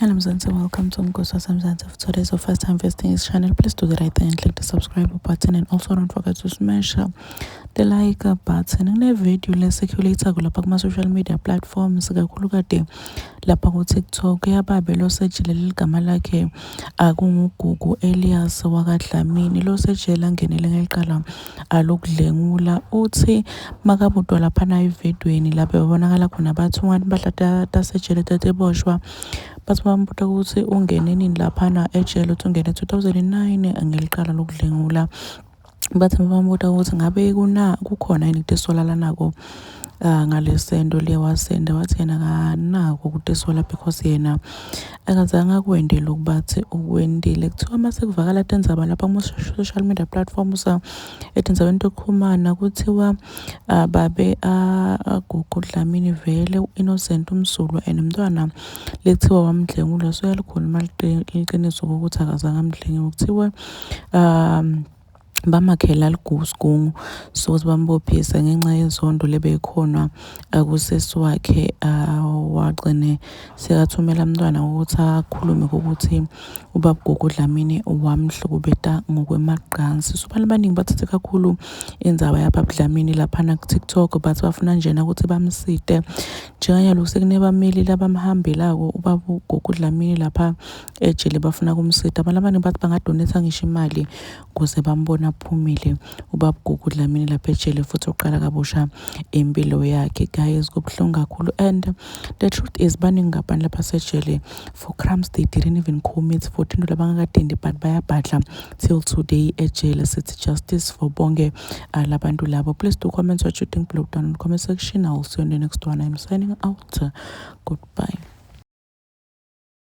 Hello Mzansi, welcome to Mgosi Mzansi. If today is your first time visiting this channel, please do the right thing and click the subscribe button, and also don't forget to smash the like button. Kune-video le-circulate lapha kuma-social media platforms, kakhulu kade lapha ku-TikTok, yababe lo sejele ligama lakhe akunguGugu Elias wakaDlamini, lo sejele angenele ngeliqala alokudlengula. Uthi makabudwa laphana evidweni lapho bebonakala khona bathi ungathi impahla tasejele teteboshwa. Bathi bambuta ukuthi ungene nini laphana ejele, uthi ungene 2009 ngeliqala lokudlengula. Bathi bambuta ukuthi ngabe kuna kukhona yini kutisola lanako ngalesento le wasenda, wathi yena akanako ukutisola because yena akazange akwende lokhu bathi ukwendile. Kuthiwa mase kuvakala tindzaba lapha kuma-social media platforms, etindzaweni tokuxhumana, kuthiwa babe aGugu Dlamini vele innocent, umsulwa, and umntwana lekuthiwa wamdlengula so uyalikhuluma liqiniso ukuthi akazange amdlengule. Kuthiwa bamakhela ligusigungu sokuthi bambophise ngenxa yenzondo lebeyikhona kusesi wakhe, wagcine sekathumela umntwana ukuthi akhulume ukuthi ubaba Gugu Dlamini wamhlukubeta ngokwemagqansi. So abantu abaningi bathathe kakhulu indzaba yababa Dlamini laphana ku-TikTok, bathi bafuna njena ukuthi bamsite njenganyalo sekunebameli labamhambelako ubaba uGugu Dlamini lapha ejele, bafuna kumsita. Abantu abaningi bathi bangadonetha ngisho imali ukuze bambone aphumile ubaba Gugu Dlamini lapha ejele futhi uqala kabusha impilo yakhe. Guys, kubuhlungu kakhulu, and the truth is baningi abantu lapha sejele for crimes they didn't even commit, for tinto labangakatendi, but bayabhadla till today ejele. Sithi justice for bonke labantu labo. Please do comment what you think below down in the comment section. I will see you in the next one. I'm signing out. Goodbye.